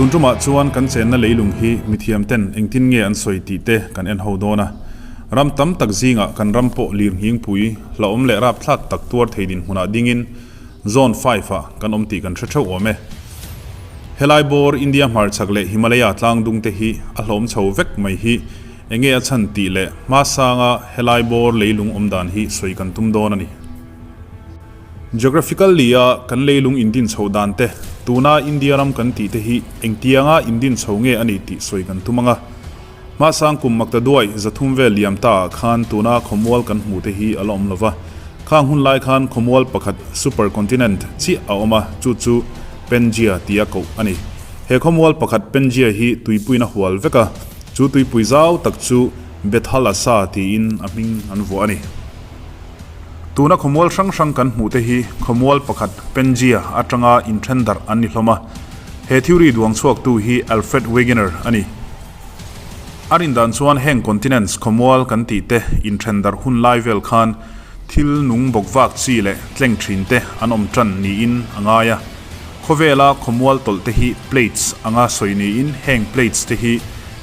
Tun tumah chuan kan chenna leilung hi mithiam ten engtin nge an sawi tih te kan en ho dawn a. Ram tam tak zingah kan ram pawh lirnghingpui, hlauhawm leh rapthlak tak tuar thei dinhmunah dingin Zone five-ah kan awm tih kan hre theuh awm e. Helai bawr India hmarchhak leh Himalaya tlangdung te hi a hlawm chho vek mai hi enge a chhan tih leh hmasanga helai bawr leilung awm dan hi sawi kan tum dawn a ni. Geographical-li a kan leilung indin chhoh dan te, tuna India ram kan tih te hi engtianga indin chho nge a ni tih sawi kan tum ang a. Hmasang kum Maktaduai 300 vel liam ta ah khan tuna khawmual kan hmuh te hi a la awm lo va. Khang hun lai khan khawmual pakhat supercontinent chiah a awm a, chu chu Pangea tia koh a ni. He khawmual pakhat Pangea hi tuipuiin a hual vek a, chu tuipui zau tak chu Bethalasa tiin a hming an vuah a ni. Tuna khawmual hrang hrang kan hmuh te hi khawmual pakhat Pangea atanga inthen darh an ni hlawm a. He theory duang chhuaktu hi Alfred Wegener a ni. A rindan chuan heng continents khawmual kan tih te inthen darh hun lai vel khan thil nung bawk vak chi leh tleng thin te an awm tan niin a ngai a. Khawvela khawmual tawlh te hi plates anga sawi niin heng plates te hi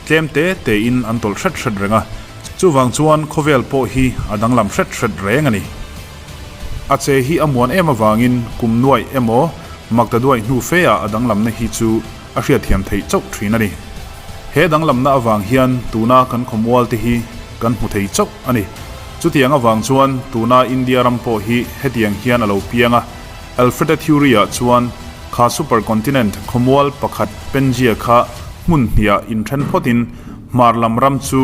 tlem te tein an tawlh hret hret reng a. Chuvang chuan khawvel pawh hi a danglam hret hret reng a ni. A che hi a muan em avangin kum nuaih emaw maktaduaih hnu fe ah a danglamna hi chu a hriatthiam theih chauh thin a ni. He danglamna avang hian tuna kan khawmual te hi kan hmu thei chauh a ni. Chutiang avang chuan tuna India ram pawh hi hetiang hian a lo piang a, Alfred-a theory-ah chuan kha supercontinent khawmual pakhat Pangea kha hmun hniah inthen phawtin Hmar lam ram chu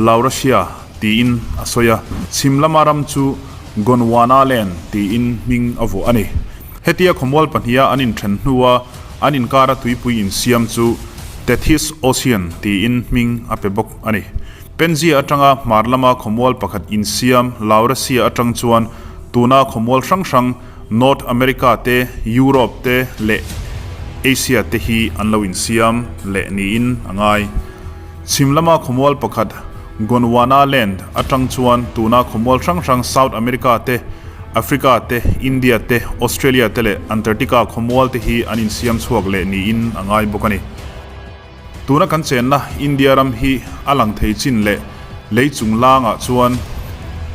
Laurasia tiin a sawi a, chhim lama ram chu Gondwanaland tiin hming a vuah a ni. Hetia khawmual pahniha an inthen hnua an inkara tuipui insiam chu Tethys Ocean tiin hming a pe bawk a ni. Pangea atanga hmar lama khawmual pakhat insiam Laurasia atang chuan tuna khawmual hrang hrang North America te, Europe te leh Asia te hi an lo insiam leh niin a ngai. Chhim lama khawmual pakhat Gondwana Land atang chuan tuna khawmual hrang hrang South America te, Africa te, India te, Australia te leh Antarctica khawmual te hi an insiam chhuak leh niin a ngai bawk a ni. Tuna kan chenna India ram hi a lang thei chin leh lei chung langah chuan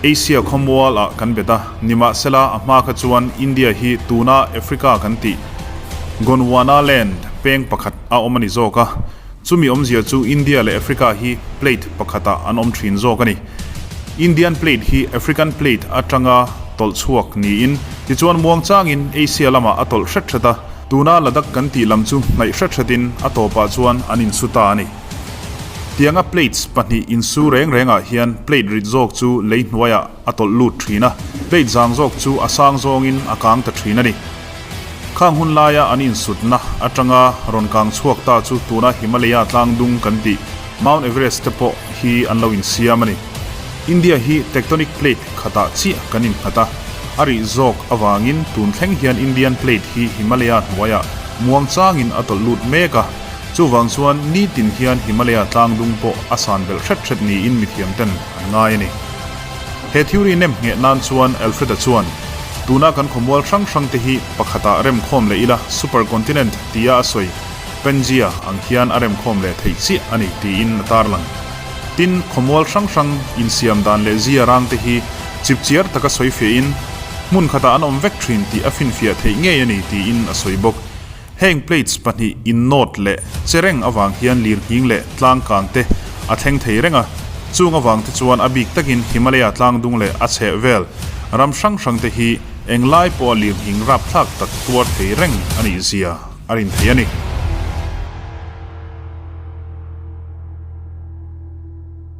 Asia khawmual ah kan bet a, nimahsela a hma kha chuan India hi tuna Africa kan tih Gondwana Land peng pakhat a awm a ni zawk a, chumi awmzia chu India leh Africa hi plate pakhatah an awm thin zawk a ni. Indian plate hi African plate atanga tawlh chhuak niin tichuan muangchangin Asia lamah a tawlh hret hret a, Tuna Ladakh kan tih lam chu hnaih hret hretin a tawpah chuan an insu ta a ni. Tianga plates pahnih insu reng rengah hian plate rit zawk chu lei hnuaiah a tawlh lut thin a, plate zang zawk chu a sang zawngin a kang ta thin a ni. Khang hun laia an insutna atanga rawn kang chhuak ta chu tuna Himalaya tlang dung kan tih Mount Everest te pawh hi an lo insiam a ni. India hi tectonic plate khatah chiah kan innghat a, a rih zawk avangin tun thleng hian Indian plate hi Himalaya hnuaiah muang changin a tawlh lut mek a, chuvang chuan nitin hian Himalaya tlang dung pawh a san belh hret hret niin mithiam ten an ngai a ni. He theory nem ngheh nan chuan Alfred-a chuan, Tuna kan khawmual hrang hrang te hi pakhatah remkhawm leh ila supercontinent tia a sawi Pangea ang hian a remkhawm leh theih chiah a ni tiin a tarlang. Tin, khawmual hrang hrang insiam dan leh zia rang te hi chipchiar taka sawi fiahin, hmun khatah an awm vek thin tih a finfiah theih ngei a ni tiin a sawi bawk. Heng plates pahnih innawt leh che reng avang hian lirnghing leh tlang kang te a thleng thei reng a, chung avang te chuan a bik takin Himalaya tlang dung leh a chheh vel ram hrang hrang te hi englai pawha lirnghing rapthlak tak tuar thei reng a nih zia a rin thei a ni.